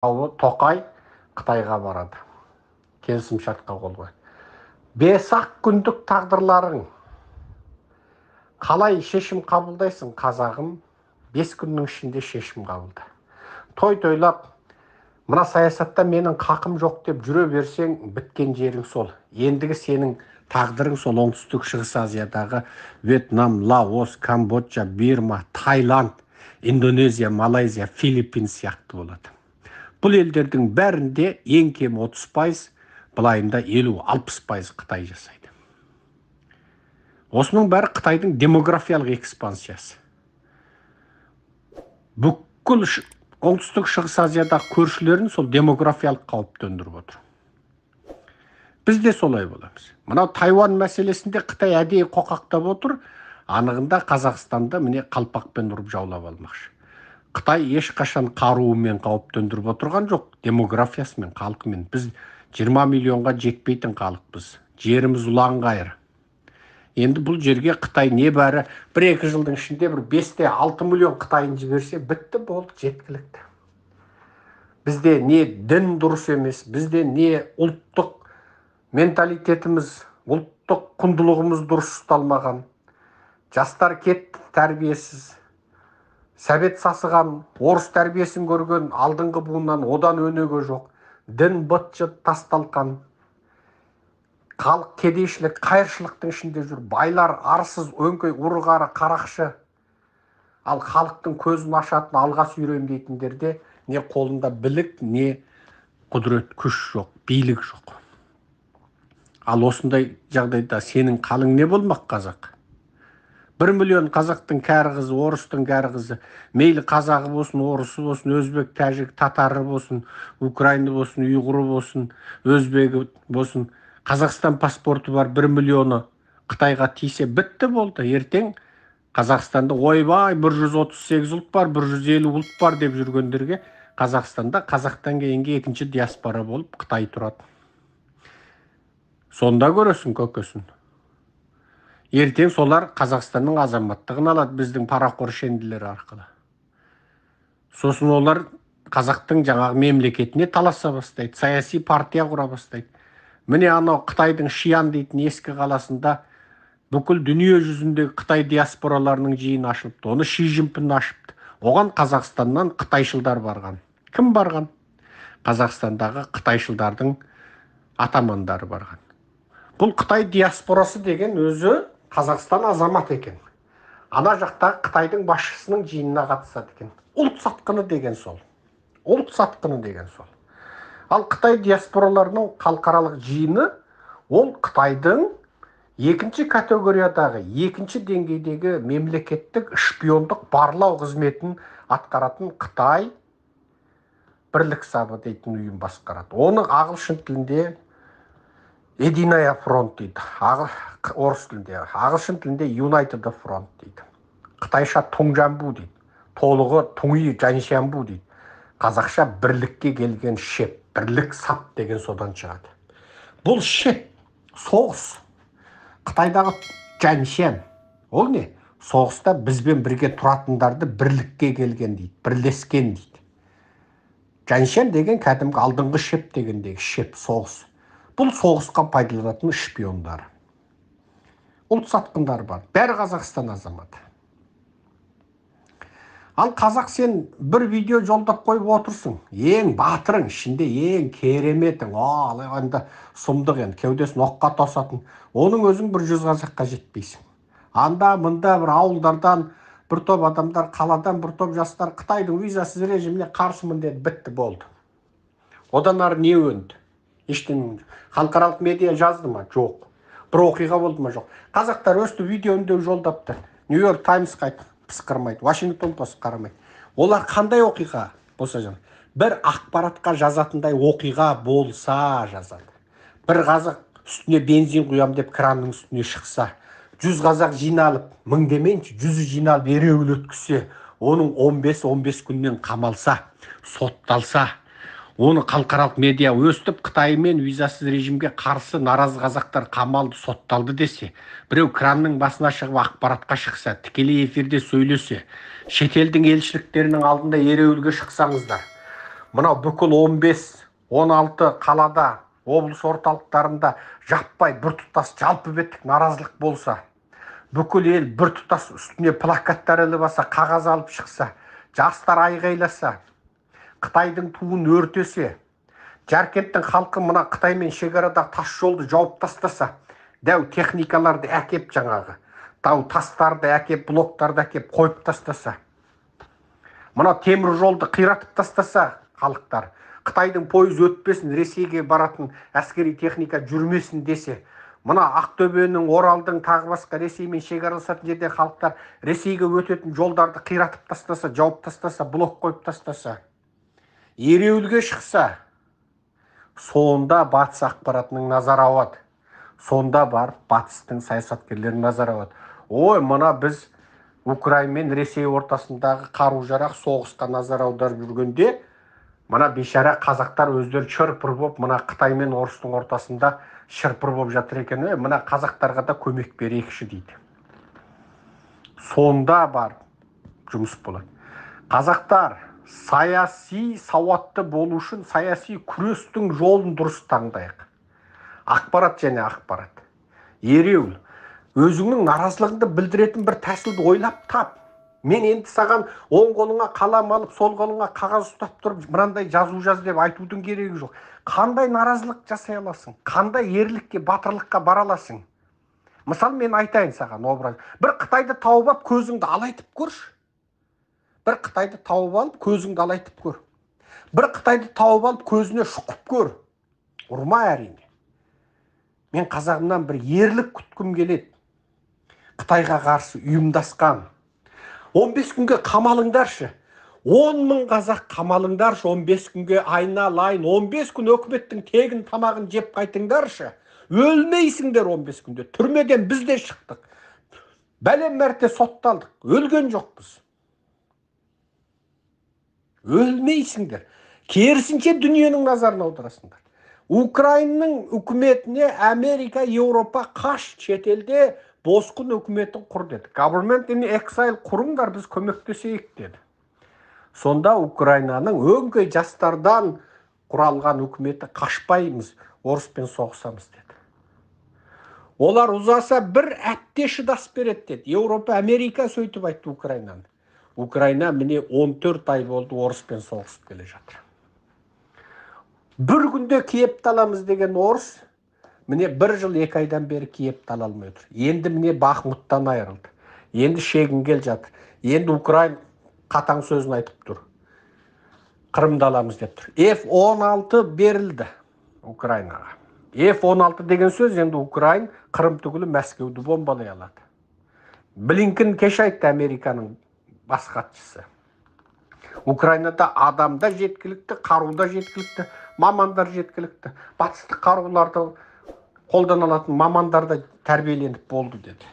Тоқай Қытайға барады, келісімшартқа қол қояды. 5-ақ күндік тағдырларың, қалай шешім қабылдайсың, қазағым? 5 күннің ішінде шешім қабылда. Той тойлап, мына саясатта менің қақым жоқ деп жүре берсең, біткен жерің сол. Ендігі сенің тағдырың сол Оңтүстік Шығыс Азиядағы Вьетнам, Лаос, Камбоджа, Бирма, Таиланд, Индонезия, Малайзия, Филиппин сияқты болады. Бұл елдердің бәрінде ең кем 30%, былайында 50-60% Қытай жасайды. Осының бәрі Қытайдың демографиялық экспансиясы. Бүкіл Оңтүстік Шығыс Азиядағы көршілерін сол демографиялық қауіп төндіріп отыр. Біз де солай боламыз. Мынау Тайвань мәселесінде Қытай әдейі қоқақтап отыр, анығында Қазақстанда міне қалпақпен ұрып жаулап алмақшы. Қытай ешқашан қаруымен қауіп төндіріп отырған жоқ, демографиясымен, халқымен. Біз 20 миллионға жетпейтін халықпыз. Жеріміз ұланғайыр. Енді бұл жерге Қытай небәрі 1-2 жылдың ішінде бір 5-6 миллион Қытайын жіберсе, бітті, болды, жеткілікті. Бізде не дін дұрыс емес, бізде не ұлттық менталитетіміз, ұлттық құндылығымыз дұрыс ұсталмаған. Жастар кетті тәрбиесіз. Сәбет сасыған, орыс тәрбиесін көрген алдыңғы буыннан одан өнеге жоқ. Дін быт-шыт, тас-талқан. Халық кедейшілік, қайыршылықтың ішінде жүр. Байлар арсыз, өңкей ұры-қары, қарақшы. Ал халықтың көзін ашатын, алға сүйреймін дейтіндерде не қолында білік, не құдірет, күш жоқ, билік жоқ. Ал осындай жағдайда сенің қалың не болмақ, қазақ? 1 миллион қазақтың кәрі қызы, орыстың кәрі қызы, мейлі қазағы болсын, орысы болсын, өзбек, тәжік, татары болсын, украины болсын, ұйғыры болсын, өзбегі болсын, Қазақстан паспорты бар 1 миллионы Қытайға тисе, бітті, болды. Ертең Қазақстанда ойбай 138 ұлт бар, 150 ұлт бар деп жүргендерге Қазақстанда қазақтан кейінгі екінші диаспора болып Қытай тұрады. Сонда көресің көкесін. Ертең солар Қазақстанның азаматтығын алады біздің парақор шенділер арқылы. Сосын олар қазақтың жаңағы мемлекетіне таласа бастайды, саяси партия құра бастайды. Міне анау Қытайдың Шиян дейтін ескі қаласында бүкіл дүние жүзіндегі Қытай диаспораларының жиыны ашылыпты. Оны Ши Цзиньпин ашыпты. Оған Қазақстаннан қытайшылдар барған. Кім барған? Қазақстандағы қытайшылдардың атамандары барған. Бұл Қытай диаспорасы деген өзі Қазақстан азаматы екен. Ана жақтағы Қытайдың басшысының жиынына қатысады екен. Ұлт сатқыны деген сол. Ұлт сатқыны деген сол. Ал Қытай диаспораларының халықаралық жиыны ол Қытайдың екінші категориядағы, екінші деңгейдегі мемлекеттік шпиондық барлау қызметін атқаратын Қытай бірлік сабы дейтін ұйым басқарады. Оны ағылшын тілінде Единая фронт дейді, орыс тілінде, ағылшын тілінде United Front дейді. Қытайша Тоңжанбу дейді, толығы Тоңи Жаншанбу дейді. Қазақша бірлікке келген шеп, бірлік сап деген содан шығады. Бұл шеп, соғыс. Қытайдағы Жаншан, ол не? Соғыста бізбен бірге тұратындарды бірлікке келген дейді, бірлескен дейді. Жаншан деген кәдімгі алдыңғы шеп дегендегі шеп, соғыс. Бұл соғысқа пайдаланатын шпиондар. Ұлт сатқындары бар. Бәрі Қазақстан азаматы. Ал қазақ, сен бір видео жолдап қойып отырсың. Ең батырың, ішінде ең кереметің. Ал енді сұмдық енді, кеудесін оққа тосатын. Оның өзің бір 100 қазаққа жетпейсің. Анда, мында бір ауылдардан бір топ адамдар, қаладан бір топ жастар Қытайдың визасыз режиміне қарсымын деді, бітті, болды. Одан ары не өнді? Ештеңе. Халықаралық медиа жазды ма? Жоқ. Бір оқиға болды ма? Жоқ. Қазақтар өстіп видео үндеу жолдапты. Нью-Йорк Таймс қайтып пысқырмайды, Вашингтон Пост қарамайды. Олар қандай оқиға болса жазады. Бір ақпаратқа жазатындай оқиға болса жазады. Бір қазақ үстіне бензин құям деп кранның үстіне шықса, 100 қазақ жиналып, 1000 демейінші, 100-і жиналып ереуіл өткізсе, оның 15-15 күннен қамалса, сотталса, оны халықаралық медиа өстіп Қытаймен визасыз режимге қарсы наразы қазақтар қамалды, сотталды десе, біреу кранның басына шығып ақпаратқа шықса, тікелей эфирде сөйлесе, шетелдің елшіліктерінің алдында ереуілге шықсаңыздар, Мынау бүкіл 15-16 қалада, облыс орталықтарында жаппай біртұтас жалпы беттік наразылық болса, бүкіл ел біртұтас үстіне плакаттар іліп алса, қағаз алып шықса, жастар айғайласа, Қытайдың туын өртесе, Жаркенттің халқы мына Қытаймен шекарадағы тас жолды жауып тастаса, дәу техникаларды әкеп жаңағы, тау тастарды әкеп, блоктарды әкеп қойып тастаса, мына темір жолды қиратып тастаса халықтар, Қытайдың пойыз өтпесін, Ресейге баратын әскери техника жүрмесін десе, мына Ақтөбенің, Оралдың, тағы басқа Ресеймен шекараласатын жерде халықтар Ресейге өтетін жолдарды қиратып тастаса, жауып тастаса, блок қойып тастаса, ереуілге шықса, сонда батыс ақпаратының назары ауады. Сонда барып батыстың саясаткерлерінің назары ауады. Ой, мына біз Украина мен Ресей ортасындағы қару-жарақ соғысқа назар аударып жүргенде, мына бейшара қазақтар өздері шырпыр болып, мына Қытай мен орыстың ортасында шырпыр болып жатыр екен. Ой, мына қазақтарға да көмек берейікші дейді. Сонда барып жұмыс болады. Қазақтар саяси сауатты болу үшін саяси күрестің жолын дұрыс таңдайық. Ақпарат және ақпарат. Ереуіл. Өзіңнің наразылығыңды білдіретін бір тәсілді ойлап тап. Мен енді саған оң қолыңа қалам алып, сол қолыңа қағаз ұстап тұрып, мынандай жазу жаз деп айтудың керегі жоқ. Қандай наразылық жасай аласың? Қандай ерлікке, батырлыққа бара аласың? Мысал мен айтайын саған образ. Бір Қытайды тауып алып, көзіңді алайтып көрші. Бір Қытайды тауып алып, көзіңді алайтып көр. Бір Қытайды тауып алып, көзіне шұқып көр. Ұрма әрине. Мен қазағымнан бір ерлік күткім келеді. Қытайға қарсы ұйымдасқан. 15 күнге қамалыңдаршы. 10 мың қазақ қамалыңдаршы 15 күнге, айналайын. 15 күн өкіметтің тегін тамағын жеп қайтыңдаршы. Өлмейсіңдер 15 күнде. Түрмеден біз де шықтық. Бәлем мәрте сотталдық. Өлген жоқпыз. Өлмейсіңдер. Керісінше дүниенің назарын аударасыңдар. Украинаның үкіметіне Америка, Еуропа қаш, шетелде босқын үкіметін құр деді. Government in exile құрыңдар, біз көмектесейік деді. Сонда Украинаның өңкей жастардан құралған үкіметі қашпаймыз, орыспен соғысамыз деді. Олар ұзаса бір әпте шыдас береді деді. Еуропа, Америка сөйтіп айтты Украинаны. Украина міне 14 ай болды орыспен соғысып келе жатыр. Бір күнде Киевті аламыз деген орыс, міне бір жыл 2 айдан бері Киевті ала алмай отыр. Енді міне Бахмуттан айырылды. Енді шегінгел жатыр. Енді Украин қатаң сөзін айтып тұр. Қырымды аламыз деп тұр. F-16 берілді Украинаға. F-16 деген сөз енді Украин Қырым түгілі Мәскеуді бомбалай алады. Блинкен кеше айтты, Американың бас хатшысы. Украинада адам да жеткілікті, қару да жеткілікті, мамандар жеткілікті. Батыстық қаруларды қолдана алатын мамандар да тәрбиеленіп болды деді.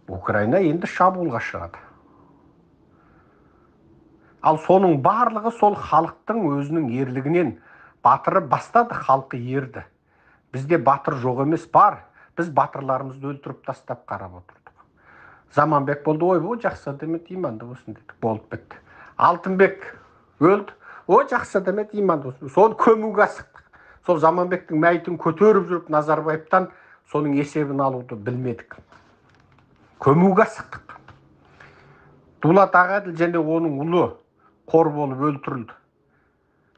Украина енді шабуылға шығады. Ал соның барлығы сол халықтың өзінің ерлігінен. Батыры бастады, халқы ерді. Бізде батыр жоқ емес, бар. Біз батырларымызды өлтіріп тастап қарап отырдық. Заманбек болды, ой, бұл жақсы адам еді, иманды болсын дедік, болып бітті. Алтынбек өлді, ой, жақсы адам еді, иманды болсын. Соны көмуге асықтық. Сол Заманбектің мәйітін көтеріп жүріп Назарбаевтан соның есебін алуды білмедік. Көмуге асықтық. Дулат Ағаділ және оның ұлы қор болып өлтірілді.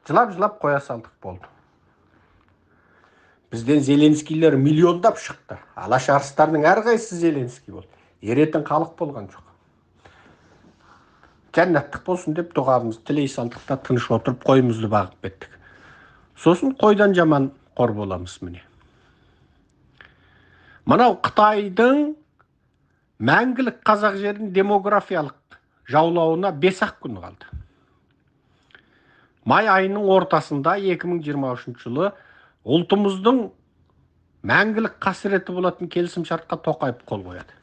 Жылап-жылап қоя салдық, болды. Бізден Зеленскийлер миллиондап шықты. Алаш арыстарының әрқайсысы Зеленский болды. Еретін халық болған жоқ. Жәннаттық болсын деп дұғамызды тілей салдық та тыныш отырып қойымызды бағып кеттік. Сосын қойдан жаман қор боламыз міне. Мынау Қытайдың мәңгілік қазақ жерін демографиялық жаулауына 5-ақ күн қалды. Май айының ортасында 2023 жылы ұлтымыздың мәңгілік қасіреті болатын келісімшартқа Тоқаев қол қояды.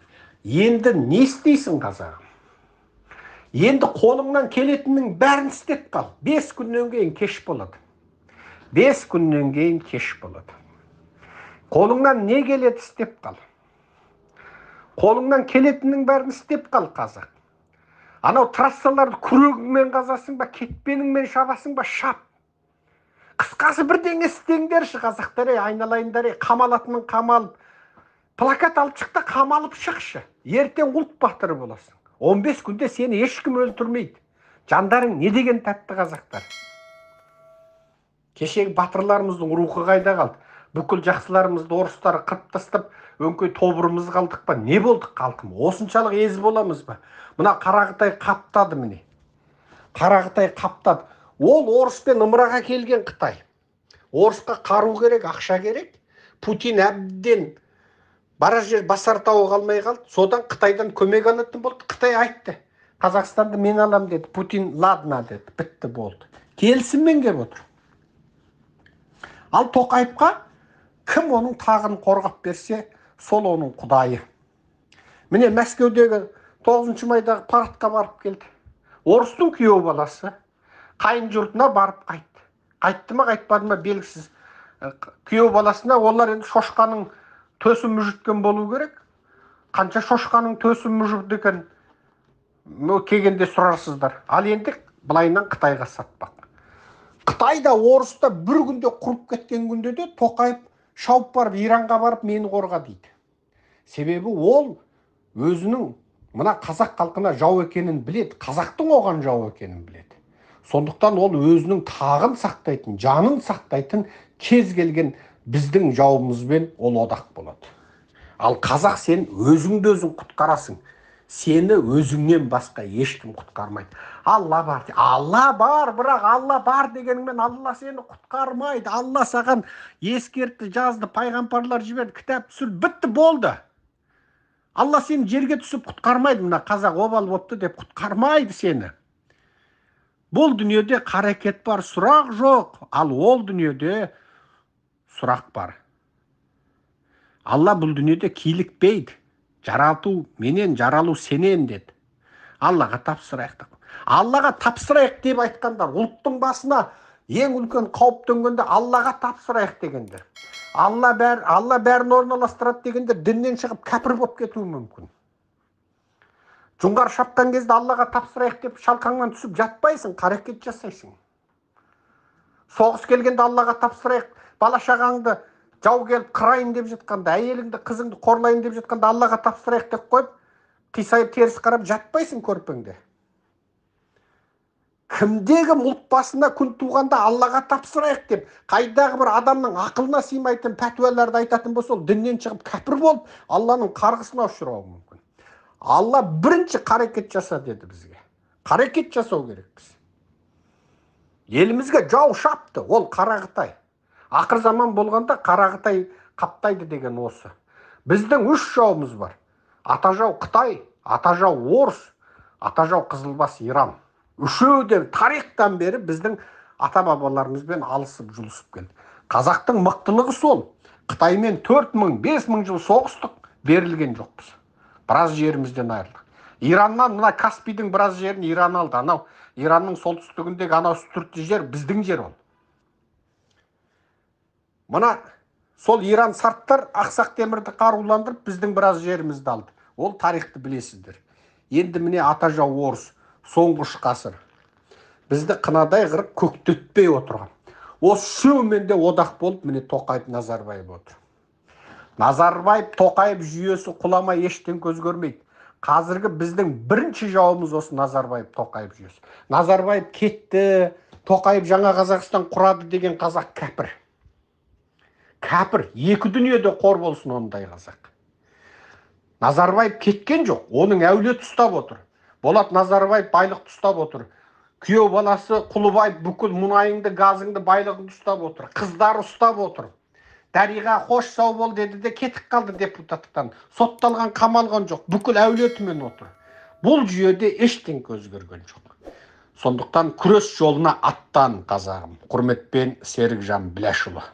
Енді не істейсің қазағым? Енді қолыңнан келетіннің бәрін істеп қал. 5 күннен кейін кеш болады. 5 күннен кейін кеш болады. Қолыңнан не келеді істеп қал. Қолыңнан келетіннің бәрін істеп қал қазақ. Анау трассаларды күрегіңмен қазасың ба, кетпеніңмен шабасың ба, шап. Қысқасы бірдеңе істеңдерші, қазақтар, ей, айналайындар, ей, қамалатынын қамалып, плакат алып шық та қамалып шықшы. Ертең ұлт батыры боласың. 15 күнде сені ешкім өлтірмейді. Жандарың не деген тәтті, қазақтар. Кешегі батырларымыздың рухы қайда қалды? Бүкіл жақсыларымызды орыстар қырып тастап, өңкей тобырымыз қалдық па? Не болдық, халқым? Осыншалық ез боламыз ба? Мына қара Қытай қаптады міне. Қара Қытай қаптады. Ол орыспен ымыраға келген Қытай. Орысқа қару керек, ақша керек. Путин әбден барар жер басар тауы қалмай қалды. Содан Қытайдан көмек алатын болды. Қытай айтты: Қазақстанды мен алам деді. Путин ладно деді. Бітті, болды. Келісіммен келіп отыр. Ал Тоқаевқа кім оның тағын қорғап берсе, сол оның құдайы. Міне, Мәскеудегі 9 майдағы парадқа барып келді. Орыстың күйеу баласы қайын жұртына барып қайтты. Қайтты ма, қайтпады ма, белгісіз. Күйеу баласына олар енді шошқаның төсін мүжіткен болу керек. Қанша шошқаның төсін мүжірді екен, келгенде сұрарсыздар. Ал енді былайынан Қытайға сатпақ. Қытай да, орыс та бір күнде құрып кеткен күнде де Тоқаев шауып барып Иранға барып мені қорға дейді. Себебі ол өзінің мына қазақ халқына жау екенін біледі, қазақтың оған жау екенін біледі. Сондықтан ол өзінің тағын сақтайтын, жанын сақтайтын кез келген біздің жауымызбен ол одақ болады. Ал қазақ, сен өзіңді өзің құтқарасың. Сені өзіңнен басқа ешкім құтқармайды. Алла бар. Алла бар, бірақ Алла бар дегеніңмен Алла сені құтқармайды. Алла саған ескертті, жазды, пайғамбарлар жіберді, кітап түсірді, бітті, болды. Алла сені жерге түсіп құтқармайды, мына қазақ обал болыпты деп құтқармайды сені. Бұл дүниеде қарекет бар, сұрақ жоқ, ал ол дүниеде сұрақ бар. Алла бұл дүниеде килікпейді. Жарату менен, жаралу сенен деді. Аллаға тапсырайық деп. Аллаға тапсырайық деп айтқандар, ұлттың басына ең үлкен қауіп төнгенде Аллаға тапсырайық дегендер. Алла бәрін орналастырады дегендер діннен шығып кәпір болып кетуі мүмкін. Жоңғар шапқан кезде Аллаға тапсырайық деп шалқаңнан түсіп жатпайсың, қарекет жасайсың. Соғыс келгенде Аллаға тапсырайық, бала шағаңды жау келіп қырайын деп жатқанда, әйеліңді, қызыңды қорлайын деп жатқанда Аллаға тапсырайық деп қойып, қисайып теріс қарап жатпайсың көрпеңде. Кімдегі ұлт басына күн туғанда Аллаға тапсырайық деп, қайдағы бір адамның ақылына сыймайтын пәтуаларды айтатын болса, ол діннен шығып кәпір болып, Алланың қарғысына ұшырауы мүмкін. Алла бірінші қарекет жаса деді бізге. Қарекет жасау керекпіз. Елімізге жау шапты, ол қара Қытай. Ақыр заман болғанда қара Қытай қаптайды деген осы. Біздің үш жауымыз бар. Ата жау Қытай, ата жау орыс, ата жау қызылбас Иран. Үшеуі де тарихтан бері біздің ата-бабаларымызбен алысып жұлысып келді. Қазақтың мықтылығы сол. Қытаймен 4000, 5000 жыл соғыстық, берілген жоқпыз. Біраз жерімізден айырылдық. Ираннан мына Каспийдің біраз жерін Иран алды. Анау Иранның солтүстігіндегі анау үстіртті жер біздің жер ол. Мына сол Иран сарттар Ақсақ Темірді қаруландырып біздің біраз жерімізді алды. Ол тарихты білесіздер. Енді міне ата жау орыс, соңғы үш ғасыр. Бізді қынадай қырып көктетпей отырған. Осы үшеуімен де одақ болып міне Тоқаев, Назарбаев отыр. Назарбаев, Тоқаев жүйесі құламай ештеңе өзгермейді. Қазіргі біздің бірінші жауымыз осы Назарбаев, Тоқаев жүйесі. Назарбаев кетті, Тоқаев жаңа Қазақстан құрады деген қазақ кәпір. Кәпір, екі дүниеде қор болсын ондай қазақ. Назарбаев кеткен жоқ, оның әулеті ұстап отыр. Болат Назарбаев байлықты ұстап отыр. Күйеу баласы Құлыбаев бүкіл мұнайыңды, газыңды, байлығыңды ұстап отыр. Қыздар ұстап отыр. Дариға қош сау бол деді де кетіп қалды депутаттықтан. Сотталған, қамалған жоқ, бүкіл әулетімен отыр. Бұл жүйеде ештеңе өзгерген жоқ. Сондықтан күрес жолына аттан, қазағым. Құрметпен, Серікжан Біләшұлы.